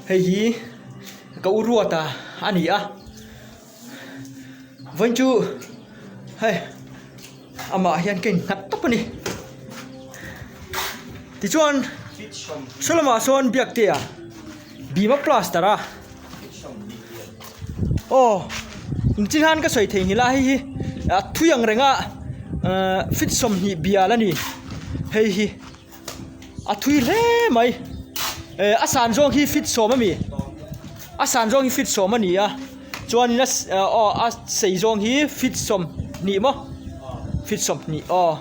Hei hi ka u ruata a ni a vawiin chu hei amah hian ka innghat tawp a ni tichuan saw lamah sawn biaktea bima plaster a aw engtin hian ka sawi theihnghilh a hei hi a thui ang reng a ehh feet 20 bial a ni hei hi. A thui hle mai eh a san zawng hi feet 10 a mi a san zawng hi feet 10 a ni a chuanin a aw a sei zawng hi feet 20 maw feet 20 aw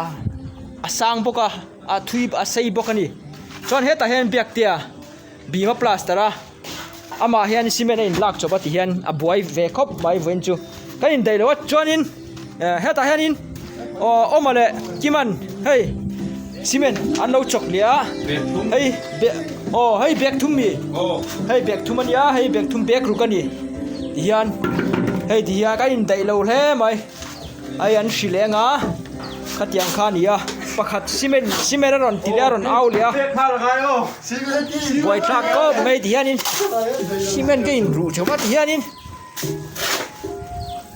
a a sang bawk a a thui a sei bawk a ni chuan hetah hian biaktea bim a plaster a amah hian cement a inlak chawp a ti hian a buai ve khawp mai vawiin chu kan indaih lo a chuanin eh hetah hianin aw awma leh kiman hei cement an lo chawk leh a hei bag aw hei bag thum mi hei bag thum a nia hei bag thum bag ruk a ni tihian hei tihian kan indaih lo hle mai. Hei an hrilh eng a khatiang kha a ni a pakhat cement cement a rawn ti leh a rawn au leh a buaithlak khawp mai ti hianin cement ka inruh theuh a ti hianin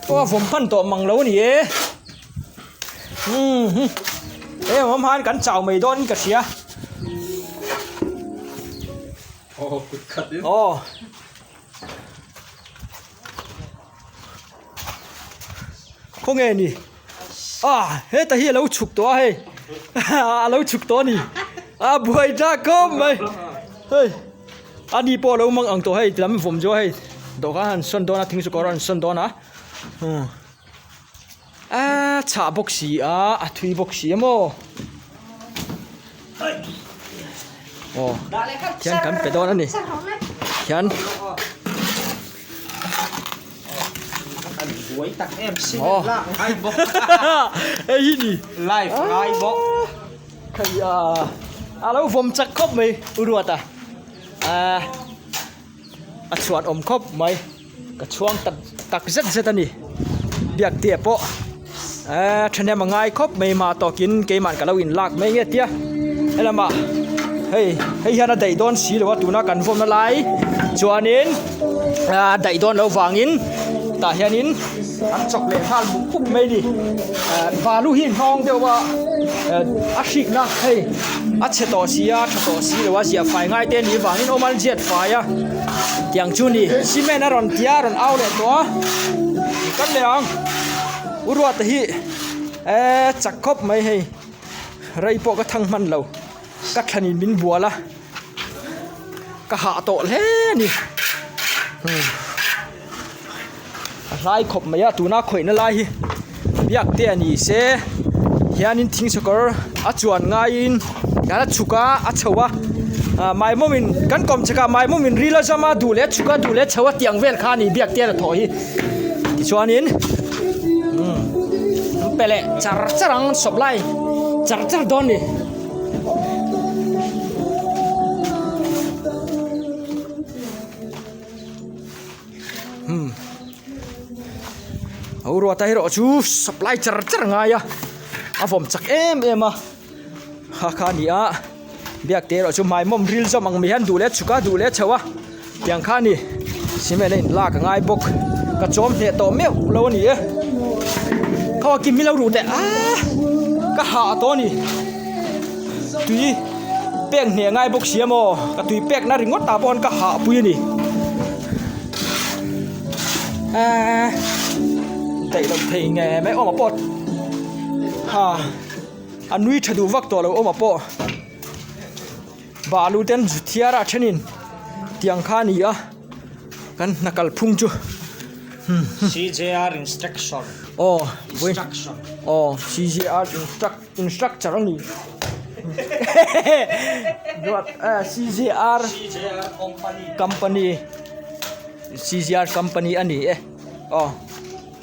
aw a vawm hman tawh mang lo a ni e umm he awm han kan chau mai dawn in ka hria aw. Khawnge ni? Ah heta hi a lo chhuk tawh a hei a lo chhuk tawh a ni a buai ta khawp mai hei a ni pawh a lo mang ang tawh hei lam vawm zawh hei dawhkan han sawn dawn a thing sukawr an sawn dawn a a chhah bawk si a a thui bawk si a maw aw khian kan pe dawn a ni khian. Buai tak em cement lak ngai bawk hei hi ni live ngai bawk hei a a lo vawm chak khawp mai u ruata a a chhuan awm khawp mai ka chhuang tak tak zet zet a ni biak te pawh eh thahnem a ngai khawp mai mah tawkin keimah ka lo in lak mai nge tia helamah hei hei hian a daih dawn si lo a tuna kan vawmna lai chuanin a daih dawn loh vangin tah hianin an chawk leh nghal mup mup mai a ni eh balu hi hnawng deuh a eh a hrikna hei a chhe tawh si a tha tawh si lo a ziah fai ngai te a nih vangin awm an ziat fai a tiang chu ni cement a rawn tia a rawn au leh tawh a kan leh ang. U Ruata hi eee chak khawp mai hei rei pawh ka thang hman lo ka thlanin min bual a ka hah tawh hle a ni umm a hlai khawp mai a tuna khawihna lai hi biak te a ni se hianin thing sakawr a chuan ngaiin hian a chhuk a a chho a ah maimawmin kan kawm chhakah maimawmin ril a zam a duh leh a chhuk a duh leh a chho a tih ang vel kha a ni biak te a la thawh hi. Tichuanin umm an pe leh char char ang supply char char dawn ni. Umm a ruata erawh chu supply char char a ngai a a vawm chak em em a kha kha a ni a biak te erawh chu hmaimawm ril zawm ang mai hian duh leh chhuk a duh leh chho a tiang kha a ni cement a in lak a ngai bawk ka chawm hneh tawh meuh lo a ni e khaw kim hi lo ruh teh aaa ka hah tawh a ni tui pek hneh ngai bawk si a maw ka tui pek na ringawt ah pawh ka hah pui a ni aaa daih loh thei nge mai awm ah pawh ha. A nui tha duh vak tawh lo awm ah pawh balu ten zu thiar a thenin tiang kha a ni a kan hna kal phung chu CJR instruction aw aw CJR instruct instructure a ni CJR company CJR company a ni e aw.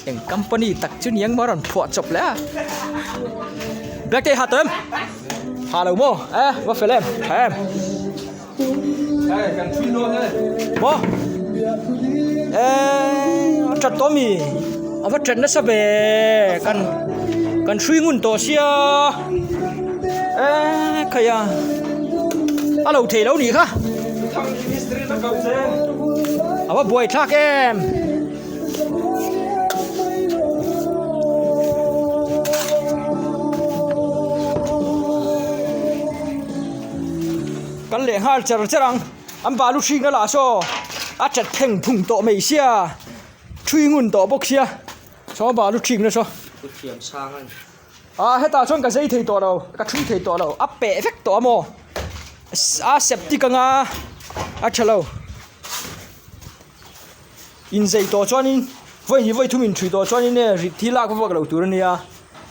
Eng company tak chu niang maw a rawn phuah chawp leh a Black te ha tawh em ha lo maw e va fel em tha em maw e a that tawh mi a va that nasa ve kan kan hrui ngun tawh sia e khaia. A lo thei lo nih kha. A va buai thlak em. Kan leh nghal cher cher ang. An balu hring a lah saw a chat pheng phung tawh mai sia. Thui ngun tawh bawk sia. Saw balu hring na saw. Ah hetah chuan ka zei thei tawh lo ka thui thei tawh lo a peh vek tawh a maw a septic anga a tha lo inzei tawh chuanin vawi hnih vawi thum inthui tawh chuanin e rit hi lak vak lo tur ania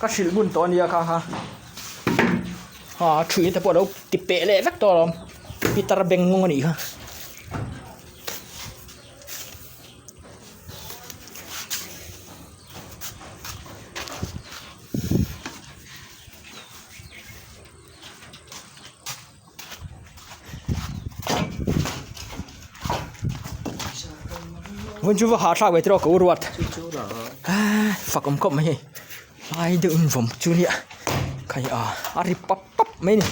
ka hrilh ngun tawh ania kha kha ha a thui te pawh a lo ti peh leh vek tawh alawm pitar beng ngawng anih kha. Vawn chu va hah thlak ve tiraw ka u ruat fak awm khawp mai hei lai deuh in vawm chu nia khai a a ri pap pap mai a ni.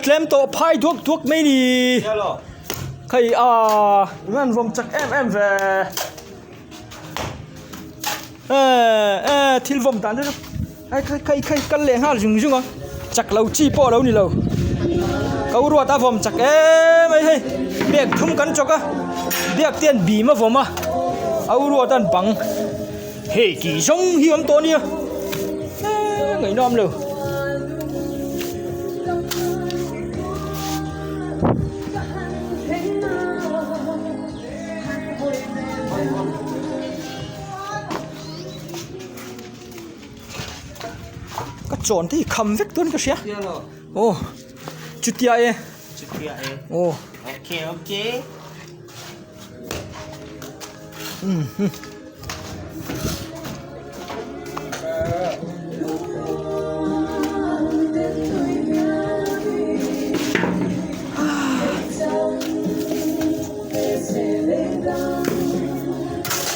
Tlem tawh phai duak duak mai ni hei ah an vawm chak em em ve eh thil vawm dan te chu hei khai khai kal leh nghal zung zung a chak lo chi pawh a lo ni lo ka u ruat a vawm chak em mai hei biak thum kan chawk a biak te an bim a vawm a a u ruat an bang. Hei tih zawng hi awm tawh ania eee ngaihnawm lo. Ka chawn te hi kham vek dawn ka hria aw chutia e aw. Okay okay.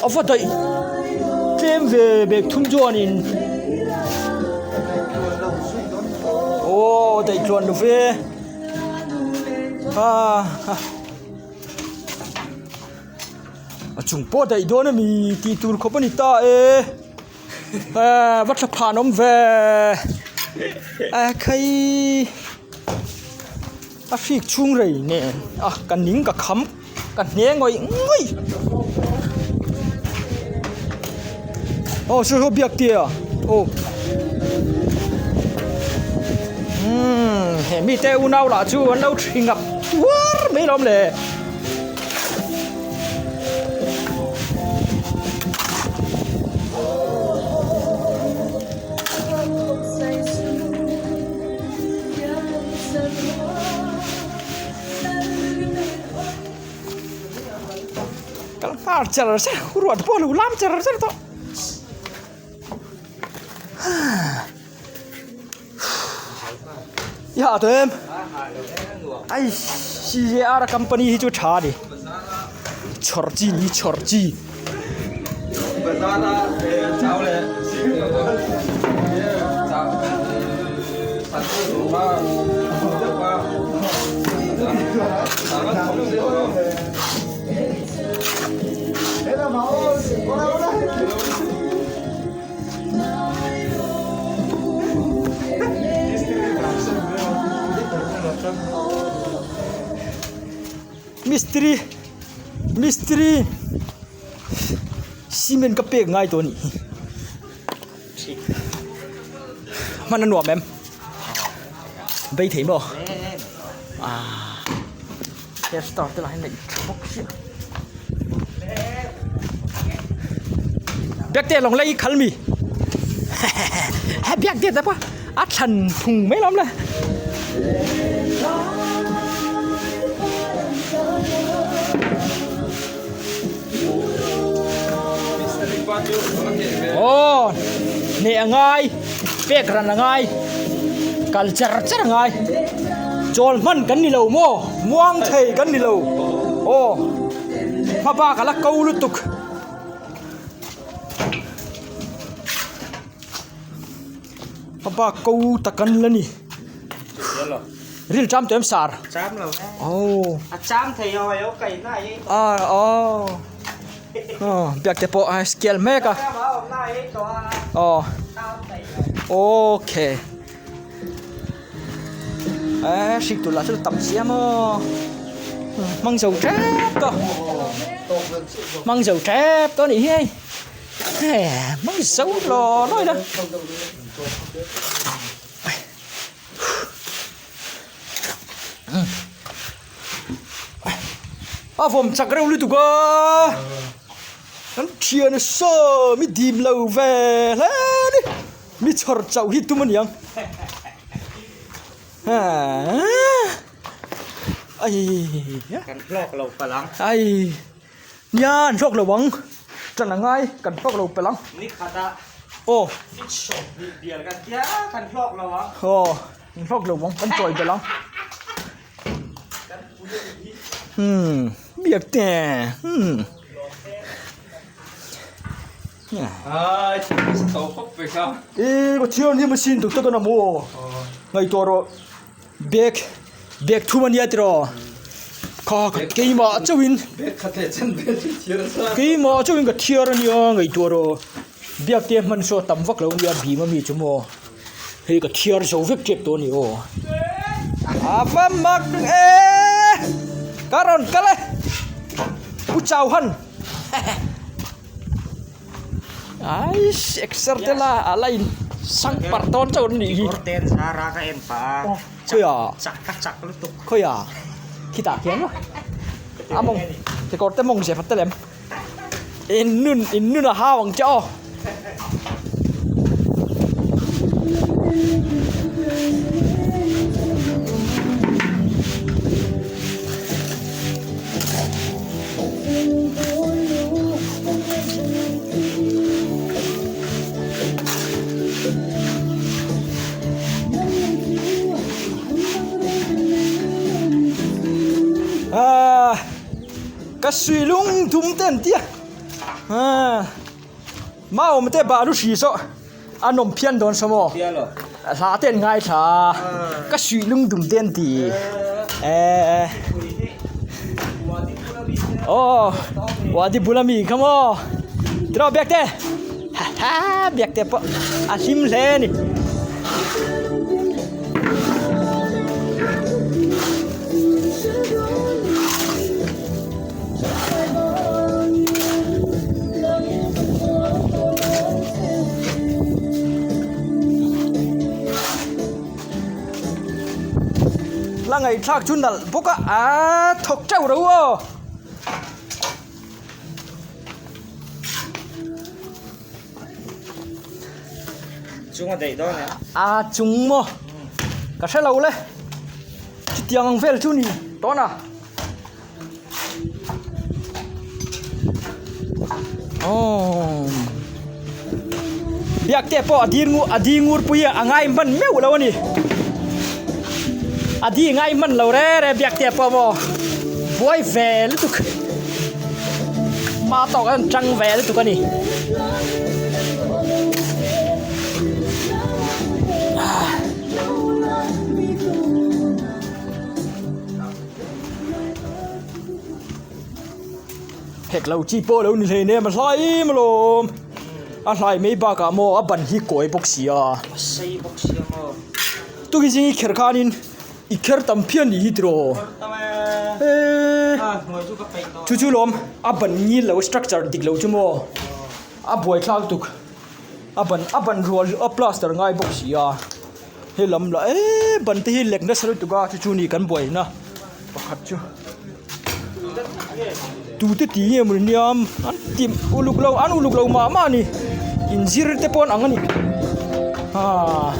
A va daih tlem ve bag thum chuanin aw daih tluan lo ve ah. A chung pawh daih dawn a mi tih tur khawp a ni ta e ah va tha phan awm ve a khai a hrik chhung rei nen a ka ning ka kham ka hne ngawih ngawih aw saw saw biak tia aw umm he mite unau lah chu an lo thing ap tuar mai lawm le. Kal nghal char char ruat pawh a lo lam char char tawh. I hah tawh em? Ai CJR company hi chu tha a ni. Chhawr chi ni chhawr chi. Mistiri mistiri cement ka pek ngai tawh a nih hi hman a nuam em bei thei maw ah hair star te lah hi neih tha bawk sia biak te lawng lei khal mi biak te ta pa. A thlan phung mai lam le. Aw hneh a ngai pek ran a ngai kal char char a ngai chawl hman kan ni lo maw muang thei kan ni lo aw hma bak a la ko lutuk. A bak ko tak an la ni. Ril cham tawh em sar? Cham lo e. Oh. A cham thei ho ayo kai na ei. Ah oh. Oh, biak te pawh a scale mek a. Oh. Okay. Eh, hrik tur lah chu tam sia maw. Mang zo tep tawh. Mang zo tep tawh a nih hi hei. Mang zo lo lawi la. A vawm chak reuh lutuk a kan thian saw mi dim lo ve hle ni mi chhawr chauh hi tum a niang ai kan hlawk lo palh ang ai nia an hlawk lo ang tan a ngai kan hlawk lo palh ang ni khat a aw fit sawm hnih bial kan tia kan hlawk lo ang aw kan hlawk lo ang kan chawi belh ang. Hmm, biak te. Hmm. Ai, tau khop ve kha. E, ka thian hi machine tuk tak ana mo. Ngai to ro. Bag bag thum ania tiro. Kha ka keima chawin. Bag khat le chen bag thi thiar sa. Keima chawin ka thiar ania ngai to ro. Biak te hman so tam vak lo ania bim ami chu mo. Hei ka thiar zo vek tep tawh a ni aw. A va mak e! Ka rawn kal e! Pu Chauhan! Aish exer te la a la in sang par tawn chauh an nih hi. Kawr ten zara ka en pah a. Khawiah? Chak ka chak lutuk. Khawiah? Khitah khian maw? A mawng kekawr te mawng zep a tel em? In nun in nun a hau ang che aw. Ah Ka sui lung dum te an tia ah Maawm te balu hri saw a nawm phian dawn saw maw hla te an ngaithla ka sui lung dum te an ti eh aw wadi bula mi kha maw tiraw biak te ha ha biak te pawh a hlim hle a ni. La ngaihthlak chu nalh bawk a aaa thawk teuh ro aw. Chung a daih dawn em? A chung maw? Ka hre lo le. Chutiang ang vel chu ni tawn a. Aww. Biak te pawh a dir ngu a di ngur pui a a ngai hman meuh lo a ni. A di ngai hman lo re re biak te pawh maw buai ve lutuk. Hma tawk a rawn tang ve lutuk a ni. Hek lo chi pawh lo ni hlei nem a hlai em alawm a hlai mai bakah maw a ban hi kawi bawk si a. A sei bawk si a maw. Tukin zing i kher khanin i kher tam phian nih hi tiraw. Kher tam e. Eee. A hnuai chu ka peih tawh. Chu chu lawm a ban ngil lo structure dik lo chu maw a buaithlak tuk a ban a ban rual a plaster ngai bawk si a he lam lah eee ban te hi lek nasa lutuk a chu chu ni kan buaina pakhat chu tute tih nge maw nia an ti uluk lo an uluk lo mah mah a ni inzir te pawh an ang a ni aaa.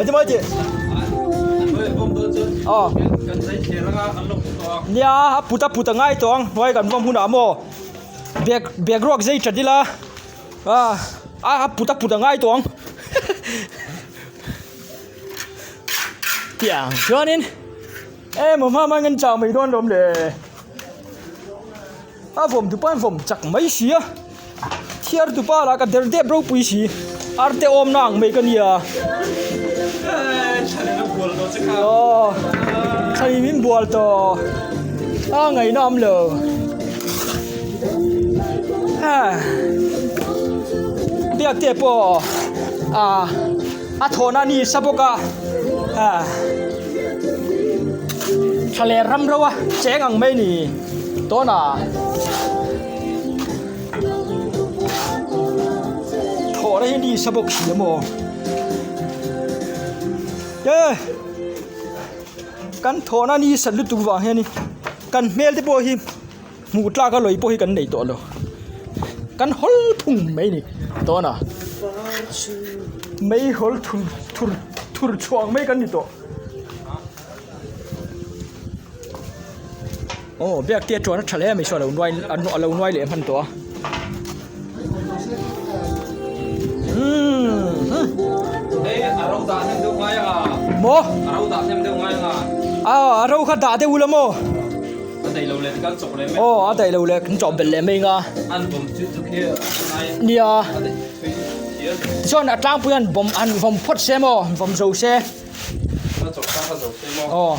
Ati mai ti. Aw. Nia a put a put a ngai tawh ang hnuai kan vawm hunah maw bag bag ruak zai that ila a a put a put a ngai tawh ang tiang chuanin emaw hma hma in kan chau mai dawn lawm le. A vawm tupa in vawm chak mai si a, thiar tupa lah ka der dep ropui si, arte awmna ang mai ka nia. Aw thlan in bual tawh a ngaihna awm lo ha biak te pawh ah a thawhna a ni sa bawk a ha thla leh ram ro a cheng ang mai a ni. Tawna thawhna hi ni sa bawk si a maw e kan thawhna ni sat lutuk vang hian kan hmel te pawh hi hmuh tlak a lawi pawh hi kan nei tawh lo kan hawl thung mai a ni tawna mei hawl thur thur thur chhuah ang mai kan ni tawh. Aw biak te chuan a tha hle mai saw a lo nuai a lo nuai leh hman tawh a maw a ro kha dah deuh ula maw aw a daih lo leh kan chawh belh leh mai ang a nia tichuan a tlangpui hian bawm han vawm phawt se maw vawm zo se. Aw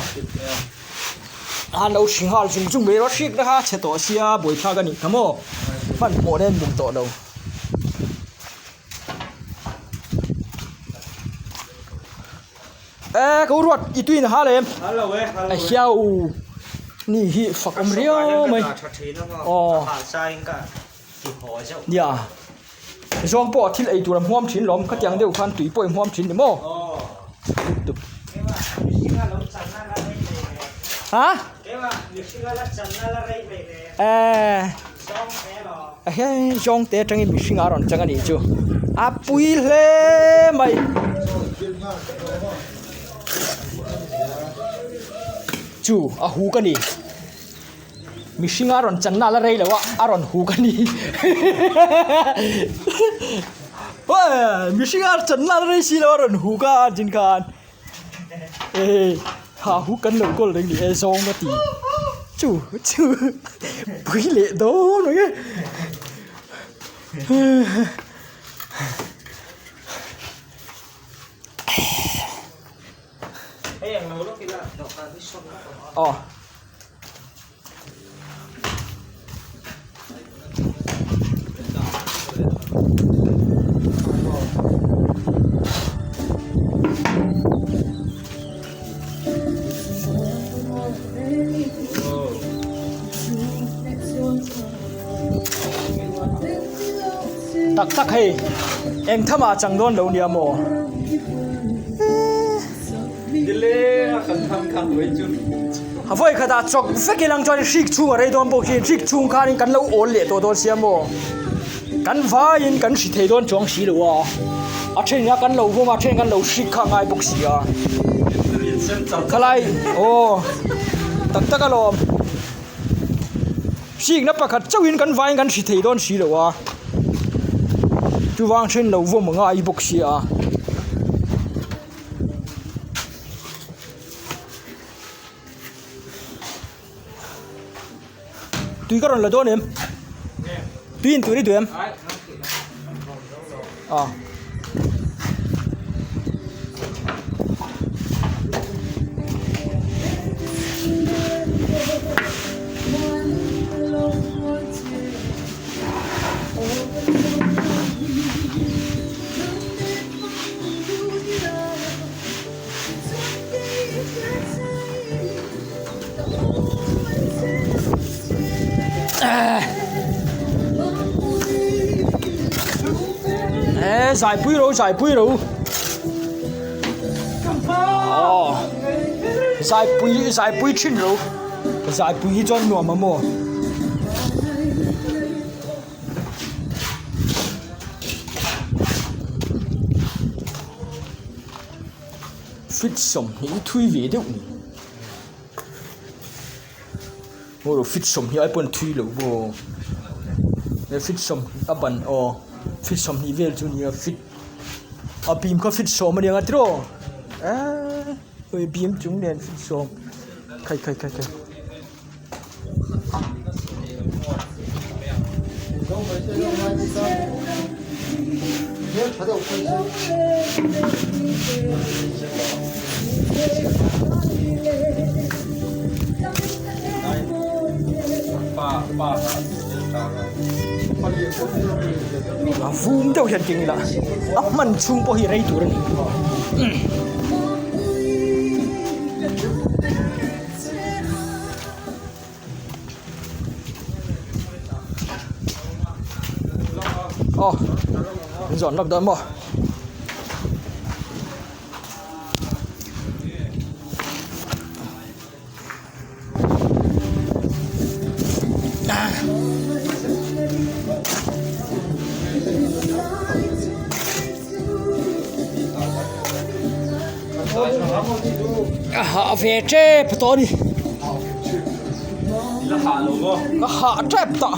a lo hri nghal zung zung mai rawh hrik na kha chhe tawh sia buaithlak a nih kha maw hmanhmawh nen bum tawh lo. E ka u ruat i tuin a hal em a hiau ni hi fak awm riau mai aw. Nia, zawng pawh thil ei tur a hmuam thin lawm, khatiang deuh khan tui pawh i hmuam thin ni maw? Ha? Eh, hei zawng te atangin mihring a rawn chang a nih chu, a pui hle mai. Chu a huk a ni. Mihring a rawn channa a la rei lo a, a rawn huk a ni. Mihring a channa a la rei si lo a rawn huk a Arjun khan. Ehh ha huk kan lo kawl reng ni e zawng ka ti. Chu chu pui leh dawn ang e. Aw. Tak tak hei eng thama chang dawn lo nia maw. A vawi khatah chawk vek ilang chuan hrik chhung a rei dawn bawk hi hrik chhung khanin kan lo awl leh tawh dawn sia maw kan vaiin kan hri thei dawn chuang si lo a a then a kan lo vawm a a then kan lo hrik kha a ngai bawk si a khalai aw tak tak alawm hrikna pakhat chauhin kan vaiin kan hri thei dawn si lo a chuvang then lo vawm a ngai bawk sia. Tui ka rawn la dawn em? Tui in tur i duh em? Aw. Eh, zai pui ro, zai pui ro. Oh. Zai pui, zai pui thin ro. Zai pui hi chuan nuam a maw. Fit 20 hi thui ve deuh ni. Aw fit 20 ai pawn thui lo maw he fit 20 a ban aw fit 20 vel chu nia fit a bim kha fit 10 a nia tiraw eee hei bim chung nen fit 10 khai khai khai khai. A vum deuh hian keng ila a hman chhung pawh hi rei tur a ni. Aw in zawn lawk dawn maw. Ka hah ve tep tawh a ni ka hah tep tawh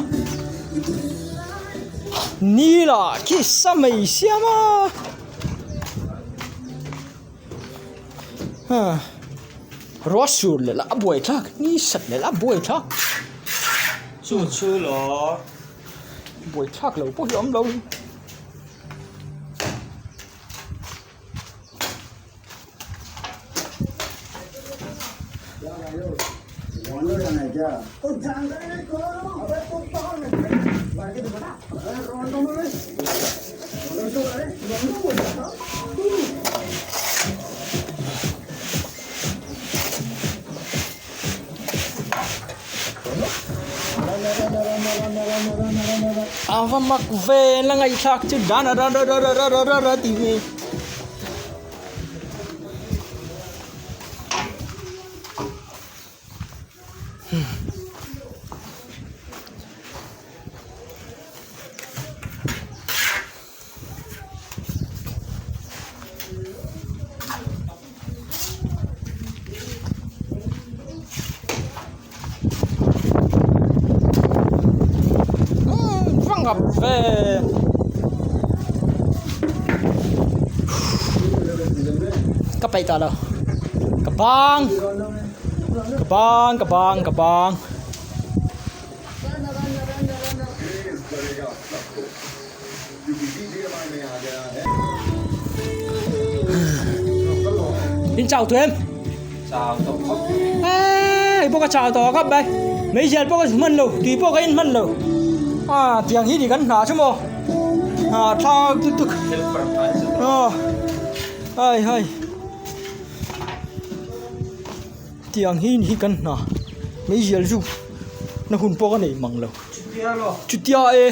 ni lah khi sa mai siam a huh ruah sur leh lah a buai thlak ni sat leh lah a buai thlak chu chu law buai thlak lo pawh hi a awm lo. A va mak vel a ngaihthlak chu dan a ra ra ra ra ra ra ra tih hi. Umm va ngap ve ka peih tah lo ka bang ka bang ka bang ka bang. In chau tawh em? Chau tawh khawp. Eee pawh ka chau tawh khawp mai. Meizial pawh ka zu hman lo, tui pawh ka in hman lo. A tiang hi ni kan hna chu maw. A thla lutuk. Aw ai hai. Tiang hi ni kan hna. Meizial zu na hun pawh ka nei mang lo. Chutia e.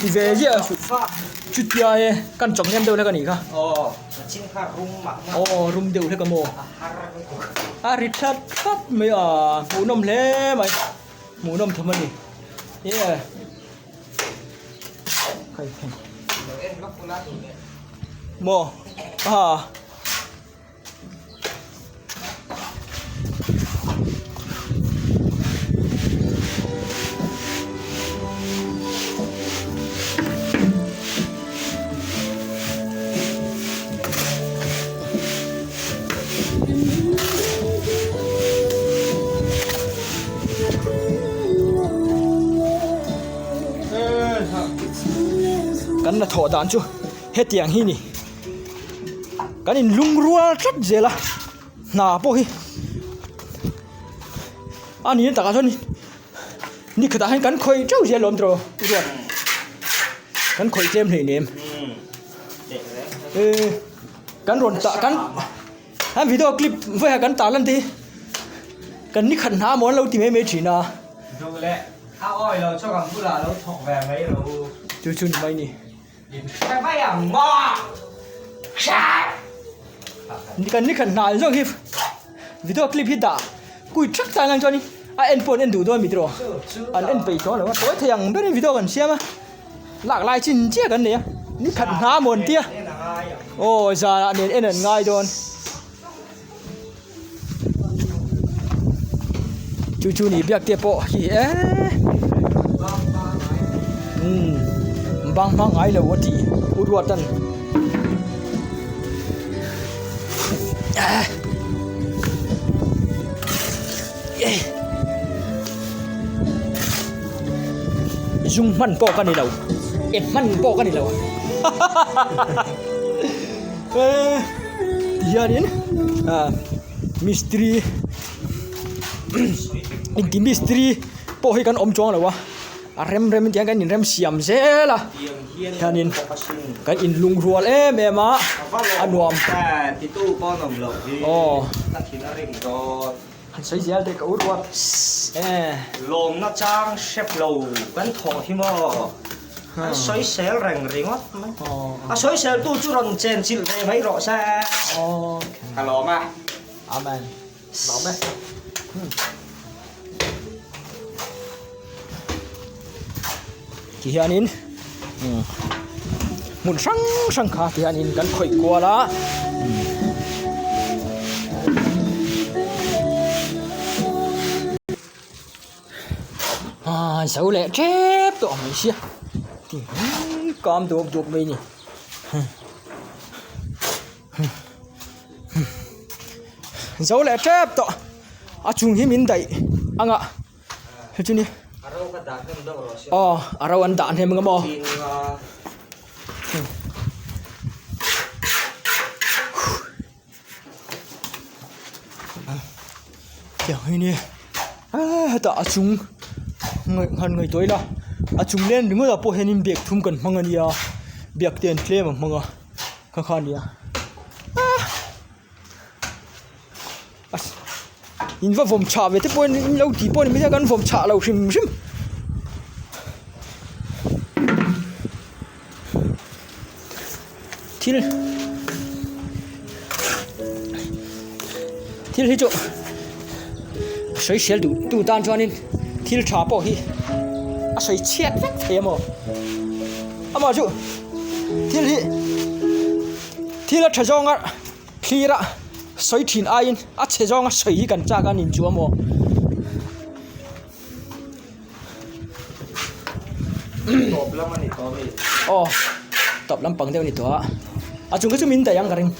Ti ve ziah a chutia e kan chawp hnem deuh hlek a nih kha aw rum deuh hlek a maw a ri that that mai a hmuhnawm hle mai hmuhnawm tham a ni e maw a. Kan la thawh dan chu hetiang hi ni. Kan in lung rual tlat zel a hna pawh hi a nih takah chuan ni khatah hian kan khawih teuh zel alawm tiraw ruat kan khawih tlem hleinem eh kan rawn tah kan an video clip vawiha kan tah lan te hi kan ni khat hna maw an lo ti mai mai thin a. Chu chu ni mai ni. Kan ni khat hnai zawk hi video clip hi dah kui thak tan ang chuan a en pawh an en duh dawn mi tiraw an en peih tawh lo a tawi thei ang berin video kan siam a lak lai chin chiah kan nei a ni khat hna maw an tia aw zanah nen en an ngai dawn. Chu chu ni biak te pawh hi eee umm bang hma ngai lo a ti u ruat an Zung hman pawh ka ni lo e hman pawh ka ni lo eee tihianin ah mistiri inti mistiri pawh hi kan awm chuang lo a a rem rem in tiang kan inrem siam zel a hianin kan inlungrual em em a a nuam aw. Han sawi zel teh ka u ruat e. Lawmna chang hrep lo kan thawh hi maw? An sawi sel reng ringawt mai. A sawi sel tu chu rawn chen chilh ve mai rawh se. Ka lawm a. Amen. Lawm e. Ti hianin hmun hrang hrang kha ti hianin kan khawih kual a ah zo leh tep tawh mai sia ti kam duak duak mai a ni. Zo leh tep tawh a chung hi min daih ang a. Hei chu ni aw a ro an dah hnem ang maw tiang hi ni hetah a chung han ngaihtuah ila a chung len ringawt ah pawh hianin bag thum kan hmang a nia biak te an tlem a hmang a kha kha a nia. In va vawm chhah ve te pawh in lo tih pawh ni mai thei a kan vawm chhah lo hrim hrim. Thil thil hi chu sawi sel duh tu tan chuanin thil tha pawh hi a sawi chhiat vek thei a maw amah chu thil hi thil a tha zawnga. Thlir a sawi thin aiin a chhe zawnga sawi hi kan chak a nin chu a maw? Tawp lam a ni tawh ami? Aw, tawp lam pang deuh a ni tawh a. A chung kha chu min daih ang ka ring.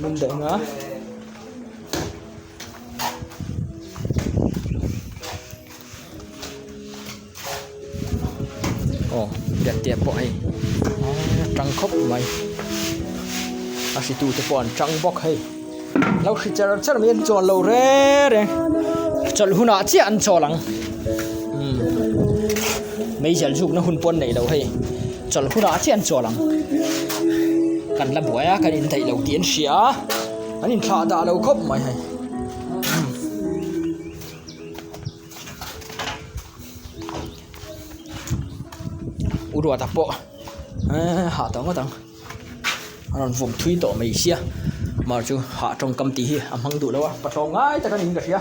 Min daih ang a. Aw biak te pawh hei a tang khawp mai a hritu te pawh an tang bawk hei lo hri char char mai an chawl lo reng reng chawlh hunah chiah an chawl ang umm meizial zukna hun pawh an neih loh hei chawlh hunah chiah an chawl ang kan la buai a kan indaih lo tih an hria a an inthlah dah lo khawp mai hei. U Ruata pawh eee hah tawh ngawt ang a rawn vawm thui tawh mai sia mar chu hah tawngkam tih hi a hmang duh lo a patlawm ngai tak a niin ka hria.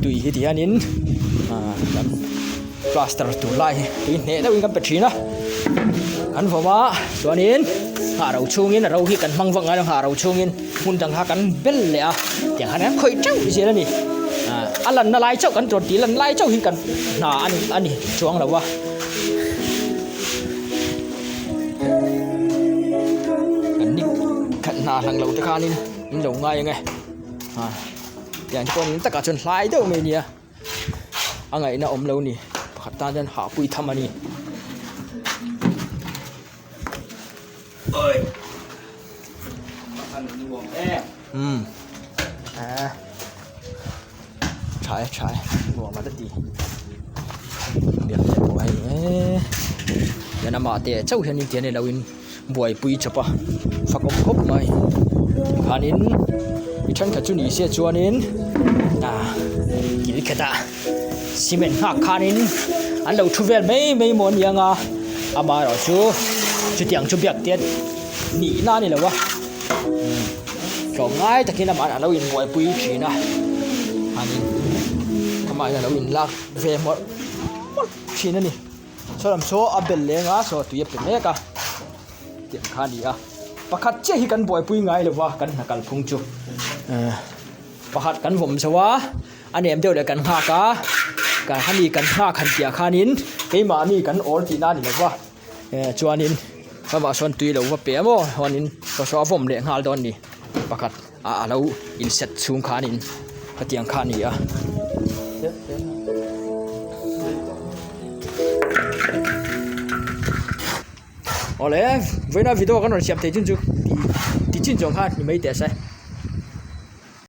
Tui hi ti hianin ah kan plaster tur lai hi tui hneh deuhin kan pe thin a kan vawm a chuanin nghah ro chhungin a ro hi kan hmang vak ngai lo nghah ro chhungin hmun dang kha kan bel leh a tiang khan kan khawih teuh zel a ni ah a lanna lai chauh kan rawn tih lan lai chauh hi kan hna a ni a ni chuang lo a. Kan ni khat hna hlang lo te khanin in lo ngai ang e. A tiang te pawh ni takah chuan hlai deuh mai a nia a ngaihna awm lo ni pakhat tan chuan hahpui tham a ni. Umm eh tha e tha e nuam a la ti biak te pawh hei eee hian amah te chauh hian in ti a ni lo in. buaipui chawp a fak awm khawp mai tikhanin mi thenkhat chu ni se chuanin ah kil khat ah cement nghak khanin an lo thu vel mai mai maw a ni ang a amaherawh chu chutiang chu biak te nihna a ni lo a tlawmngai takin amah a lo inbuaipui thin a khanin amah hian a lo inlak ve mawlh mawlh thin a ni. Saw lam saw a bel leng a saw tui a pe mek a tiang kha a ni a. Pakhat chiah hi kan buaipui ngai lo va kan hna kalphung chu. Pakhat kan vawm zo a, a nem deuh leh kan nghak a, ka hemi kan nghak han tih ah khanin keimahni kan awl tihna a ni lo va, chuanin ramah sawn tui lo va pe a maw chuanin saw saw a vawm leh nghal dawn a ni pakhat a a lo in set chhung khanin hetiang kha a ni a. Awle vawiina video kan rawn siam thei chin chu ti chin zawng khan ni mai teh se.